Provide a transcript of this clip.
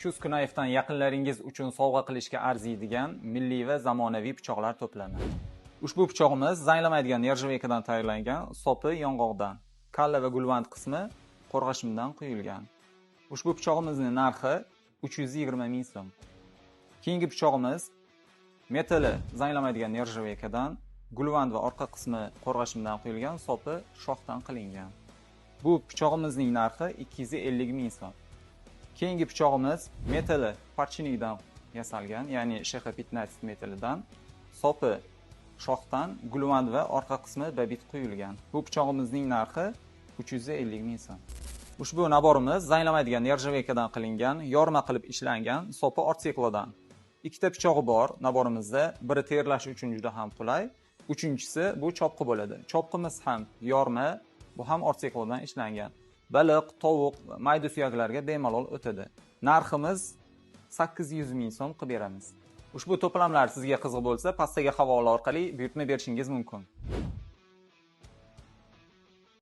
Chust Knife'dan yaqinlaringiz uchun sovg'a qilishga arziydigan milliy va zamonaviy pichoqlar to'plami. Ushbu pichog'imiz zanglamaydigan нержавейка dan tayyorlangan, sopi yong'oqdan, kalla va gulvand qismi qo'rg'ashimdan quyilgan. Ushbu pichog'imizning narxi 320 ming so'm. Keyingi pichog'imiz metali zanglamaydigan нержавейка dan, gulvand va orqa qismi qo'rg'ashimdan quyilgan, sopi shoxdan qilingan. Bu pichog'imizning narxi 250 ming so'm. Keyingi pichog'imiz metali parchinikdan yasalgan, ya'ni SHX15 metalidan, sopi shoxdan, gulvand va orqa qismi babit quyilgan. Bu pichog'imizning narxi 350 ming so'm. Ushbu набор imiz zanglamaydigan нержавейка dan qilingan, yorma qilib ishlangan, sopi оргстекло dan. Ikkita pichog'i bor набор imizda, biri terlash uchun juda ham qulay, uchinchisi bu chopqi bo'ladi. Chopqimiz ham yorma, bu ham оргстекло dan ishlangan. Baliq, tovuq, mayda suyaklarga bemalol o'tadi. Narximiz 800 ming so'm qilib beramiz. Ushbu to'plamlar sizga qiziq bo'lsa, pastdagi havola orqali buyurtma berishingiz mumkin.